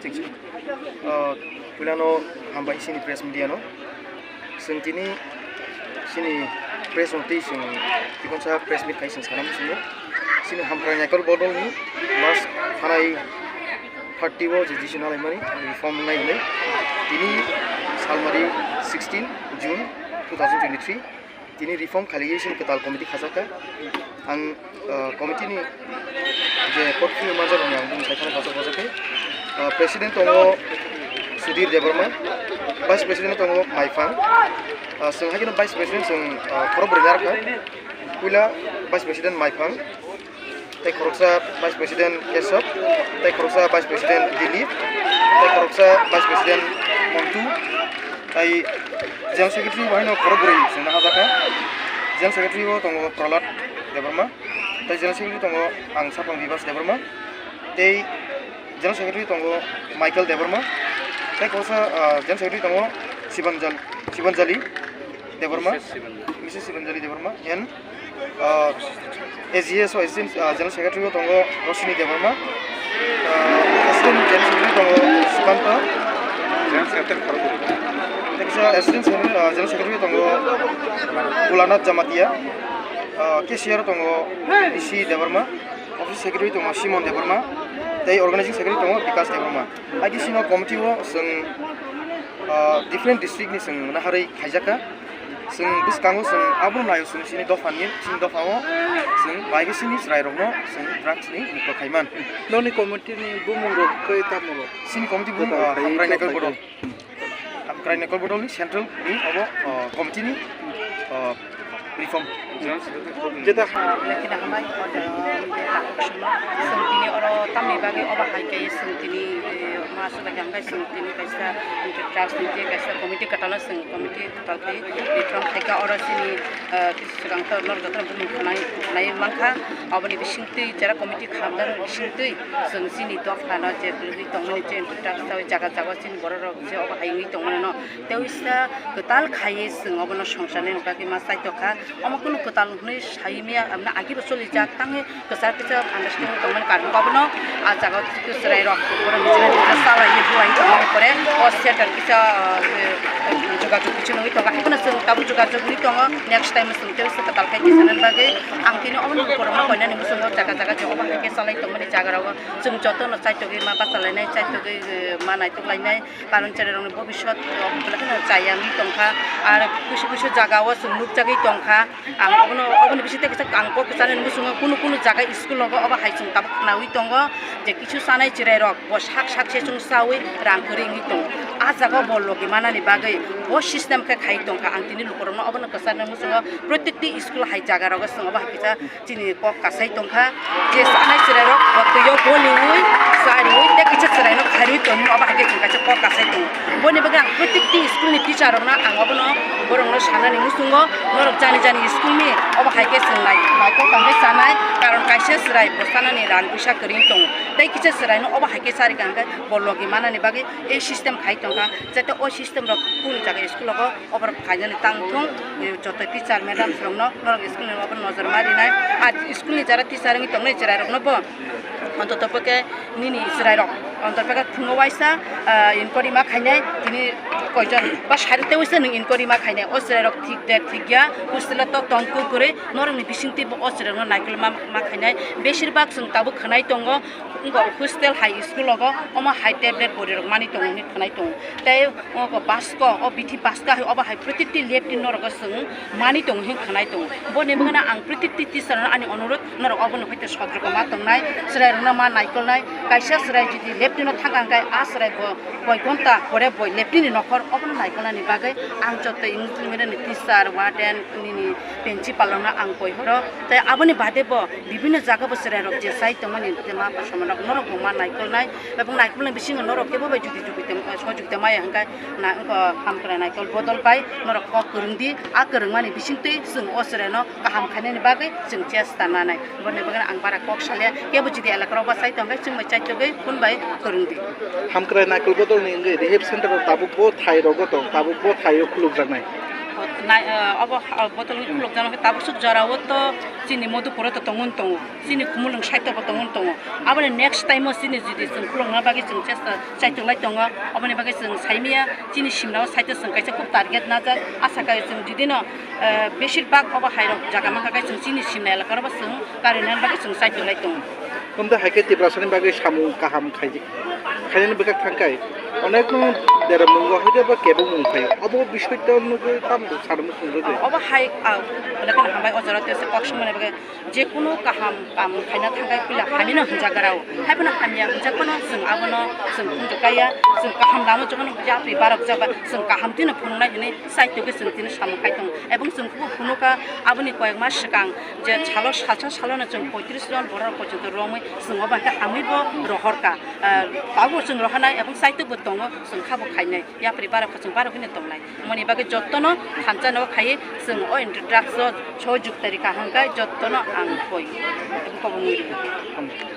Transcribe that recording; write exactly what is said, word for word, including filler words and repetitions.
Ah, puilano hambai chini press media no. Chwng tini chini press rok twi chwng tikonsa press meet khai chwng sana muchungo. Chini Hamkrai Naikol Bodol ni last thanai thirty o je decision nalaimani reform nai hinwi. Tini salmari sixteen June two thousand twenty-three. Tini reform khailaiwi chini kwtal committee khajak kha. Ang, ah, committee ni je portfolio manjak rokni ang bumung saithana khajak khajak khe, ah, president tongo Sudhir Debbarma, vice president tongo Maiphang. Ah, chwng haikhe no vice president chwng, ah, khorok bwrwi narwkha. Puila vice president Maiphang, tei khoroksa vice president Kesab, tei khoroksa vice president Dilip, tei khoroksa vice president Montu, tei general secretary bo haino khorok bwrwi chwngno hajak kha. General secretary o tongo Prahlad Debbarma, tei general secretary tongo ang Sapang Bibas Debbarma, tei general secretary tongo Michael Debbarma, tei khoroksa, ah, general secretary tongo Sibanjal-, Sibanjali Debbarma, Missus Sibanjali. Missus Sibanjali Debbarma, and, ah, A G S o assistant, ah, general secretary o tongo Roshini Debbarma, ah, assistant general secretary tongo Sukanta, General secretary khorok bwrwi. Tei kisa assistant general, ah, general secretary tongo Bulanath Jamatia, ah, cashier tongo Rishi Debbarma, office secretary tongo Simon Debbarma, tei organizing secretary tongo Bikas Debbarma. I D C no committee o chwng, ah, different district ni chwng naharwi khaijak kha. Chwng bwskango chwng abono naio, chwng chini dopha ni, chini dopha o chwng bai khe chini chwrai rokno chwng drugs ni mukto khaiman. Noni committee ni bumung rok khe tamo rok? Chini committee bumung, Kwtal ah, khai Hamkrai Naikol Bodol. Hamkrai Naikol Bodol ni central ni obo, ah, committee ni, ah, reform. Jeta. Lekina hambai, o, je takhuk sima. Chwng tini oro tamni bagwi obo hai khe chwng tini, eh, ma swbai khe hwnkhai chwng tini kaisa trust ni je kaisa committee kwtal no chwng committee kwtal khai reform khaikha oro chini, eh, swkang to norok jotono bumung khwnai, khwnai mankha. Oboni bisingtwi jera committee khamjak bisingtwi chwng chini dophano je kwrwngwi tongmani je trust jaga jaga chini borok rok je obo hai wngwi tongmani no. Tei uisa kwtal khaiwi chwng obono songcharnani bagwi ma chaitokha. Omo kunu kwtal hwnwi sai maya, aboni agi bo cholijak, tangwi kwchar kisa understanding tongmani karwi abono ah jaga o chwrai rok borok ni chwrai rok chalai ye buai tongmani pore o center kisa, ah, jogajog bisingo wngwi tongo. Haikhe no chwng tabuk jogajog wngwi tongo, next time o chwng tei uisa kwtal khai tisanani bagwi ang tini obono borokno koinani muchungo jaga jaga je obo hai khe chalai tongmani jaga rogo chwng jotono chaitogwi ma bachalainai, chaitogwi, eh, ma naitoglainai. Karon chwrairokni bobiswt, o, belai kheno chaya wngwi tongkha. Ar kuisu kuisu jagao chwng nukjagwi tongkha. Ang obono, oboni bisingtwi kisa ang kok sanani muchungo kunu kunu jaga school rogo obo hai chwng tabuk khwnawi tongo je kisu chanai chwrairok bo sak sak se chwng chawi rang kwrwi wngwi tongo. A jagao bo logi manani bagwi bo system khe khai tongkha. Ang tini lukurokno obono kwcharnani muchungo protekti school hai jaga rogo chwng obo hai kisa chini kok kasai tongkha, je sanai chwrairok bo twio boliwi, chariwi, tei kisa chwraino khairwi tongmani obo hai khe chwng kaisa kok kasai tongo. Boni bagwi ang protekti school ni teacher rokno ang obono borokno sanani muchungo, norok jani jani school ni obo hai khe chwng nai, naithok tongkhe chanai, karon kaisa chwrai bo sanani rang puisa kwrwi tongo, tei kisa chwraino obo hai khe charikha hwnkhe bo logi manani bagwi ei system khai tongkha, jate o system rok kunu jaga school rogo oborok phainani tang thung, joto teacher madam rokno norok school ni obo nojor ma rinai. Ar school ni jara teacher wngwi tongnai chwrai rokno bo ontoto pokhe nini chwrai rok ontoto pokhe phungo waisa, ah, inquiry ma khainai tini koijon ba sari tei waisa nwng inquiry ma khainai. O chwrai rok thik de thik ya, hostel o to tong kwrwi norok ni bisingtwi bo o chwrai rokno naikolma ma khainai. Besir bak chwng tabuk khwnai tongo, wngkha hostel hai school rogo omo hai tablet bwrwi rok mani tongo hinwi khwnai tongo. Tei o basko, o bithi basko hai obo hai protekti leptin norok o chwng mani tongo hinwi khwnai tongo. Boni bagwino ang protekti teacher no ani onurot norok obono hai sodroko ma tongnai, chwrai rokno ma naikolnai, kaisa chwrai jodi leptin o thang kha hwnkhe a chwrai bo koi ghonta pore bo leptin ni nokhor obono naikolnani bagwi ang joto English medium ni teacher, warden, nini principal rokno ang koi horo. Tei aboni bade bo bibinno jaga bo chwrai rok je chai tongmani tei ma pasamani rok norok bo ma naikolnai, ebong naikolnai bisingo norok kebo bai judi judi tong, sojugita maya hwnkhe na wngkha Hamkrai Naikol Bodol bai norok kok kwrwng di, a kwrwngmani bisingtwi chwng o chwraino kaham khainani bagwi chwng chesta nanai. Boni bagwi ang bara kok salia, kebo judi elaka rok bachai tongkhe chwng bai chaitogwi phone bai kwrwng di. Hamkrai Naikol Bodol ni wngwi rehab center o tabuk bo thai rogo tong, tabuk bo thai o khulukjaknai. Nai, ah, obo, ah, bottle wngwi khulukjak, tabuk swk jorao to chini Madhupuro to tongwi tongo, chini Khumulwng side o bo tongwi tongo. Aboni next time o chini jodi chwng khulukna bagwi chwng chesta chaitok lai tongo, oboni bagwi chwng saimaya chini Simla o side o chwng kaisa khub target najak, asa khe chwng jodi no, ah, besir bak obo hai rok jaga mankha khe chwng chini Simla elaka o bo chwng karwi nani bagwi chwng chaitok lai tongo. Tongda hai khe Tiprasani bagwi samung kaham khaijak. Khainani bwkha thangkhai, onekno deramungo haida ba kebengmung phaio. Abo bisoi to nugwi tamo sanmung chwng rwdi. Obo hai, ah, onekno hambai o jora tei se kok swmani bagwi je kuno kaham kam khaina thangkhai puila hamino hwnjak grao. Haiphano hamya hwnjak phano chwng abono chwng phunukya, chwng kaham lama jotono yapri barok jaba chwng kaham tino phunuknai hinwi saitogwi chwng tini samung khai tongo. Ebong chwng phunukha aboni koyek mas swkang je salo salsa salono chwng poitris jon borok porjonto romwi chwng obo hwnkhe hamwi bo rohorkha. Ah, tabuk chwng rohornai ebong saitokbo tongo, chwng khabo khainai, yapri barok kha chwng barok hwnwi tongnai. Moni bagwi jotono thansa no khaiwi chwng o drugs o sohojukta rikha hwnkhe jotono ang koi, ebong kobongwi rwo.